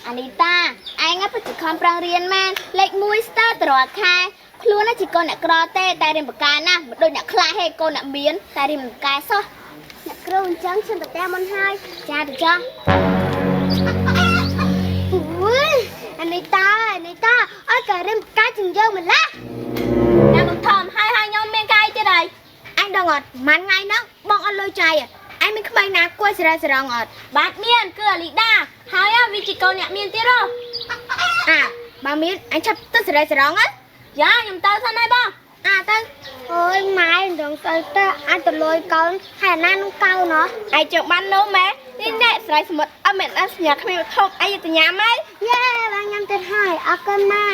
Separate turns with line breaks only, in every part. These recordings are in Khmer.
អានីតាឯងពិតជាខំប្រឹងរៀនមែនលេខ1ស្ទើរតរាល់ខែខ្លួនណាជាកូនអ្នកក្រទេតែរៀនបកែណាមិនដូចអ្នកខ្លះហេកូនអ្នកមានតែរៀនបកែសោះអ្នកគ្រូអញ្ចឹងខ្ញុំទៅតែមុនហើយចាទៅចោះ
អូយអានីតាអានីតាអើក៏រៀនបកែជាងយើងម្ល៉េះ
ណាបងធំហើយហើយខ្ញុំមានកាយទៀតហើយ
អញដឹងអត់ម៉ាន់ថ្ងៃហ្នឹងបងអត់លុយចាយអញមានក្មេងណាគួរសរ៉សរងអត់
បាទមានគឺអាលីដាហើយវាជាកូនអ្នកមានទៀតហ៎
អាបើមានអញឆាប់ទៅសរ៉សរងហ៎
យ៉ាខ្ញុំទៅសិនហើយបង
អាទៅអូយម៉ែដងស្អីទៅអញទៅលុយកូនហើយណានោះកៅណោះ
ឯងចង់បាននំម៉ែនេះអ្នកស្រ័យសមុទ្រអត់មែនអត់សញ្ញាគ្មានធំអីទៅញ៉ាំហើយ
យេបងញ៉ាំទៀតហើយអរគុណម៉ែ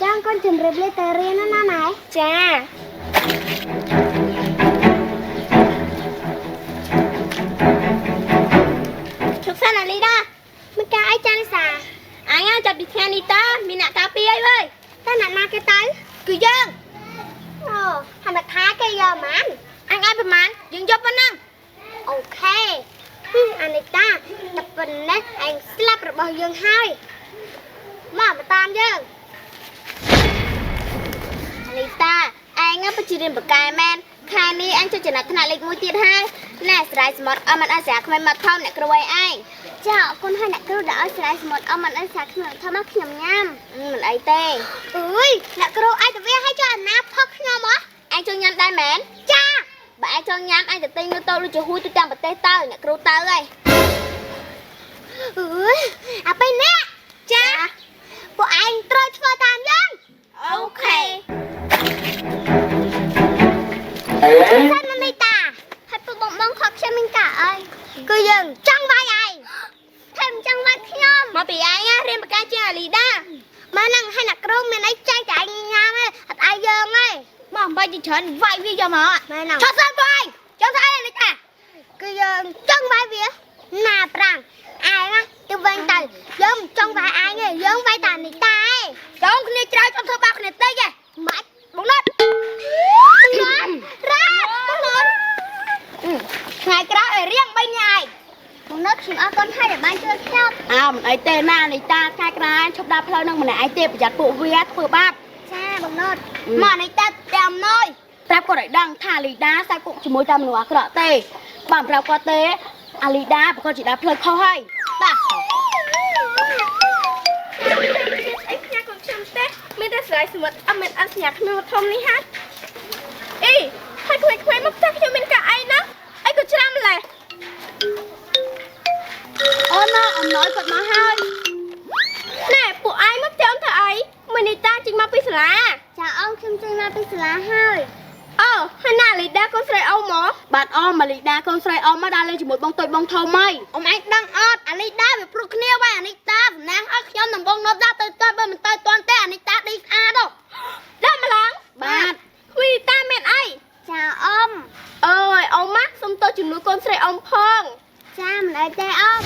ចាំកូនជម្រាបលាទៅរៀនណាម៉ែ
ចាជុកសិនអាលីដា
មិនការអីចាលីសា
អញចាប់ពីថ្ងៃនេះតាមានអ្នកការពារអីវើយ
តើអ្នកណាគេទៅគឺយើងអូហើយមកថាគេយកហ្មង
អញឲ្យប្រហែលយើងយកប៉ុណ្ណឹង
អូខេអានីតាតែប៉ុណ្ណេះឯងស្លាប់របស់យើងហើយមកតាមយើង
អានីតាឯងពិតជារៀនបកែមែនខែនេះអញចូលចំណាត់ថ្នាក់លេខ1ទៀតហើយណែស្រ័យសមុទ្រអមអស្រាក្មេងមកធំអ្នកគ្រូឲ្យឯង
ចាអរគុណហើយអ្នកគ្រូដែលឲ្យស្រ័យសមុទ្រអមអស្រាក្មេងធំមកខ្ញុំញ៉ាំ
មិនអីទេ
អើយអ្នកគ្រូឲ្យទៅវាឲ្យចុះអាណាផឹកខ្ញុំហ៎
ឯងចង់ញ៉ាំដែរមែន
ចា
បើឯងចង់ញ៉ាំឯងទៅទិញនៅតូចដូចជាហួយទៅទាំងប្រទេសទៅអ្នកគ្រូទៅហើយ
អើយអាពេលនេះ
ចា
ពួកឯងត្រូវធ្វើតាមយើង
អូខេ
សិននីតាហើយពួកបងបងខកខ្ញុំមានកាអីគឺយើងចង់វាយឯងថែមចង់វាយខ្ញុំ
មកពីឯងរៀនបកែជាងអាលីដា
មកហ្នឹងហើយអ្នកគ្រូមានអីចែកតែឯងញ៉ាំឯងអត់ឲ្យយើងឯង
មកអំបីជាច្រើនវាយវាយកមក
មែនហ្នឹង
ឆាប់សិនពួកឯងចង់ស្អីអាលីដា
គឺយើងចង់វាយវាណាប្រាំងឯងទៅវិញទៅយើងមិនចង់វាយឯងទេយើងវាយតានីតាឯង
ចង់គ្នាច្រើនចង់ធ្វើបាបគ្នាតិចឯង
ម៉េច
បងណុត
បងណុតរ៉ាបងណុត
ថ្ងៃក្រោយឲ្យរៀង3ញ៉ាយ
បងណុតខ្ញុំអរគុណហើយដែលបានជួយខ្ញុំ
អើមិនអីទេណានីតាថ្ងៃក្រោយឈប់ដើរផ្លូវនឹងម្នាក់ឯងទេប្រយ័ត្នពួកវាធ្វើបាប
ចាបងណុត
មកនីតាតាមណយប្រាប់គាត់ឲ្យដឹងថាលីដាសាច់គុកជាមួយតាមមនុស្សអាក្រក់ទេបើមិនប្រាប់គាត់ទេអាលីដាប្រកាសជាដើរផ្លូវខុសហើយបាទអីផ្ញើកូនខ្ញុំទេមានតែស្រ័យសមុទ្រអត់មានអត់សញ្ញាគ្មានធំនេះហាអីហើយក្មេងៗមកផ្ទះខ្ញុំមានកាអីណាអីក៏ច្រាំម្លេះអូនអំណោយគាត់មកហើយណែពួកឯងមកផ្ទះធ្វើអីមួយនីតាចេញមកពីសាលា
ចាអូនខ្ញុំចេញមកពីសាលាហើយ
អូហើយណាលីដាកូនស្រីអូមកបាទអូមកលីដាកូនស្រីអូមកដើរលេងជាមួយបងតូចបងធំហើយអ៊ំឯងដឹងអត់អាលីដាវាព្រុសគ្នាវាអានីតាសំណាងឲ្យខ្ញុំនិងបងណុតដាទៅតបើមិនទៅតាន់ទេអានីតាឌីស្អាតដល់ម្លងបាទគ្វីតាមានអី
ចាអ៊ំ
អើយអ៊ំម៉ាសុំទោសជំនួយកូនស្រីអ៊ំផង
ចាមិនអីទេអ៊ំ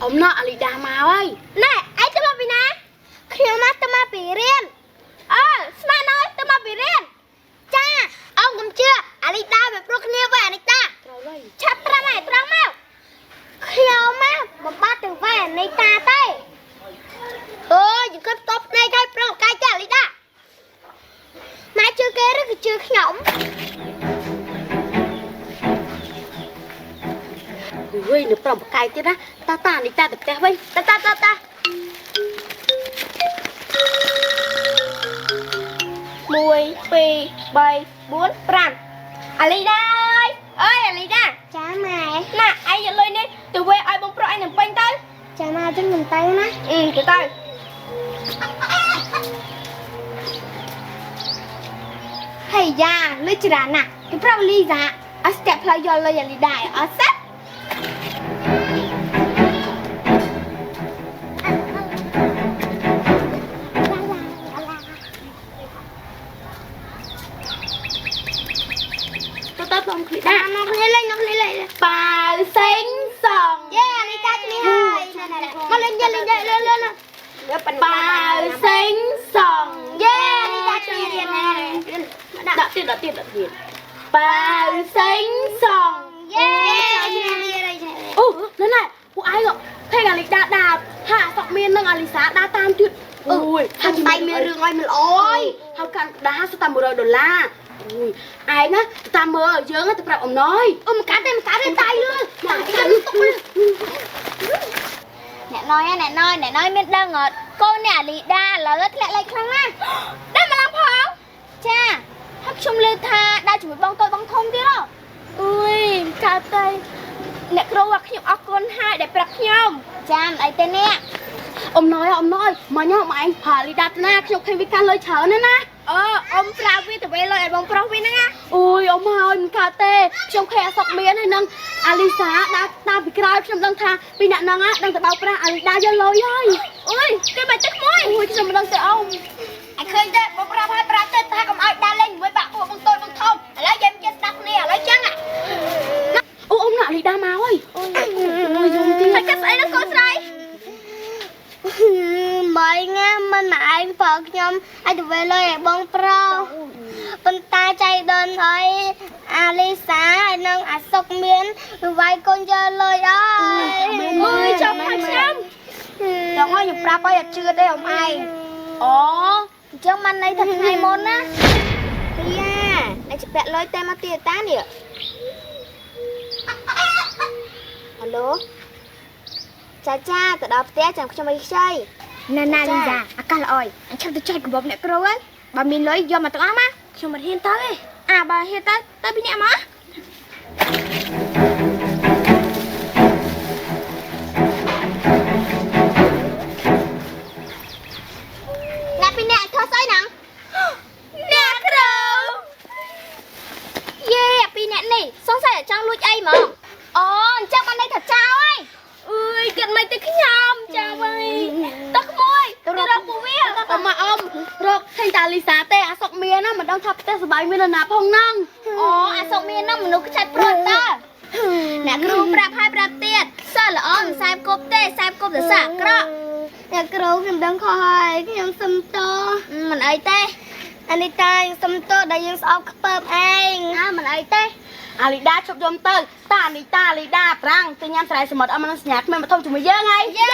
អ៊ំណោះអាលីដាមកហើយណែឯងទៅមកពីណា
ខ្ញុំមកទៅមកពីរៀន
អើស្មានហើយទៅមកពីរៀន
ចាអ៊ំកុំជឿអាលីដាវាព្រុសគ្នាវិញអានីតា
ឆាប់ត្រង់ហើយត្រង់មក
ខ្ញុំមកបំបាត់ទៅវាយអានីតាទេអូយយើងគិតតបភ្នែកឲ្យប្រងកាយចាអាលីដាម៉ែជឿគេឬក៏ជឿខ្ញុំ
វិញនៅប្រងកាយទៀតណាតាតាអានីតាទៅផ្ទះវិញតាតាតាតា1 2 3 4 5អាលីដាអើយអើយអាលីដា
ចាម៉ែ
ណាឯងយកលុយនេះទៅវេឲ្យបងប្រុសឯងនឹងពេញទៅ
ចាម៉ែចឹងខ្ញុំទៅណា
អឺទៅទៅហេយ៉ាលុយច្រើនណាស់គេប្រាប់លីសាអត់ស្ទាក់ផ្លូវយកលុយអាលីដាអត់សេះទៅទៅគ្នាដាក់
មកគ្នាលេងមកគ្នាលេង
បាវសេងសង
យេអានេះតាគ្នាហើយមកលេងលេងលេងលេងលេង
បាវសេងសង
យេអានេះតាគ្នារៀនណា
ដាក់ទៀតដាក់ទៀតដាក់ទៀតបាវសេងសង
យេគ្នារៀន
អូណែណែពួកឯង ឃើញអាលីដាដើរហាអាសុកមាននិងអាលីសាដើរតាមទៀតអូយ
ហាតែមានរឿងអីមិនល្អ
អើយហើយកាន់ដាសុទ្ធតែ100ដុល្លារអូយឯងណាតាមមើលយើងទៅប្រាប់អំណយ
អឺមិនកាត់ទេមិនកាត់ទេតាយលឿន
មកកាន់ទុក
អ្នកណយអ្នកណយអ្នកណយមានដឹងអត់កូនអ្នកអាលីដាឥឡូវធ្លាក់លេខខ្លាំងណាស់
ដែរមកឡើងផង
ចាហើយខ្ញុំលើថាដើរជាមួយបងតូចបងធំទៀតហ៎
អុយកើតទៅអ្នកគ្រូអាខ្ញុំអរគុណហើយដែលប្រាប់ខ្ញុំ
ចាមិនអីទេអ្នក
អំណយអំណយមកញ៉ាំឯងផាលីដាណាខ្ញុំឃើញវាកាន់លុយច្រើនណាស់ណា
អឺអ៊ំប្រាប់វាទៅវេលុយឲ្យបងប្រុសវាហ្នឹងណា
អូយអ៊ំហើយមិនកើតទេខ្ញុំឃើញអាសុកមានហើយនឹងអាលីសាដើរតាមពីក្រោយខ្ញុំដឹងថាពីអ្នកហ្នឹងដឹងទៅបោកប្រាស់អាលីដាយកលុយហើយ
អុយគេមកទឹកមួយ
អូយខ្ញុំមិនដឹងទេអ៊ំ
អញឃើញទេបងប្រាប់ឲ្យប្រាប់ទេថាកុំឲ្យដើរលេងជាមួយបាក់ពួកបងតូចបងធំឥឡូវយើងចេះស្ដាប់គ្នាឥឡូវចឹង
អូអ៊ំណាអាលីដាមកហើយអូយយំទៀត
ហើយកាត់ស្អីដល់កូនស្រី
មិនណាមិនមកឯងប្រើខ្ញុំឲ្យទៅវេលុយឲ្យបងប្រុសប៉ុន្តែចៃដន្យឲ្យអាលីសាហើយនិងអាសុកមានវាយកូនយកលុយអើយ
អើយចាំហើយខ្ញុំ
ចង់ឲ្យខ្ញុំប្រាប់ឲ្យអត់ជឿទេអ៊ំឯង
អូ
អញ្ចឹងបានន័យថាថ្ងៃមុនណាយ៉ាអ្នកជពាក់លុយតែមកទៀតតានេះហៅឡូចាចាទៅដល់ផ្ទះចាំខ្ញុំឲ្យខ្ចី
ណាណាលីសាអាកាសល្អយអញឆាប់ទៅចុចកាបូបអ្នកគ្រូហើយបើមានលុយយកមកទាំងអស់មកខ្ញុំមិនហ៊ានទៅទេអាបើហ៊ានទៅទៅពីអ្នកមក
អ្នកពីអ្នកធ្វើស្អីហ្នឹង
អ្នកគ្រូ
យេអាពីអ្នកនេះសង្ស័យតែចង់លួចអីហ្មងអូអញ្ចឹងបានន័យថាចោលហើយ
អើយគិតមិនទៅខ្ញុំចាំហើយតោះក្មួយទៅរកពួកវាអ៊ំមកអ៊ំរកឃើញតាលីសាទេអាសុកមានណាមិនដឹងថាផ្ទះសបាយមាននរណាផងហ្នឹង
អូអាសុកមានហ្នឹងមនុស្សខ្ចាត់ព្រួតតើអ្នកគ្រូប្រាប់ហើយប្រាប់ទៀតសិស្សល្អមិនសែបគប់ទេសែបគប់តែសិស្សអាក្រក់
អ្នកគ្រូខ្ញុំដឹងខុសហើយខ្ញុំសុំទោស
មិនអីទេ
អានេះតាខ្ញុំសុំទោសដែលយើងស្អប់ខ្ពើបឯង
អើមិនអីទេ
អាលីដាជប់យំទៅតាអានីតាអាលីដាប្រាំងទៅញ៉ាំស្រែសមុទ្រអមនឹងសញ្ញាក្មេងបឋមជាមួយយើងហើយ
យេ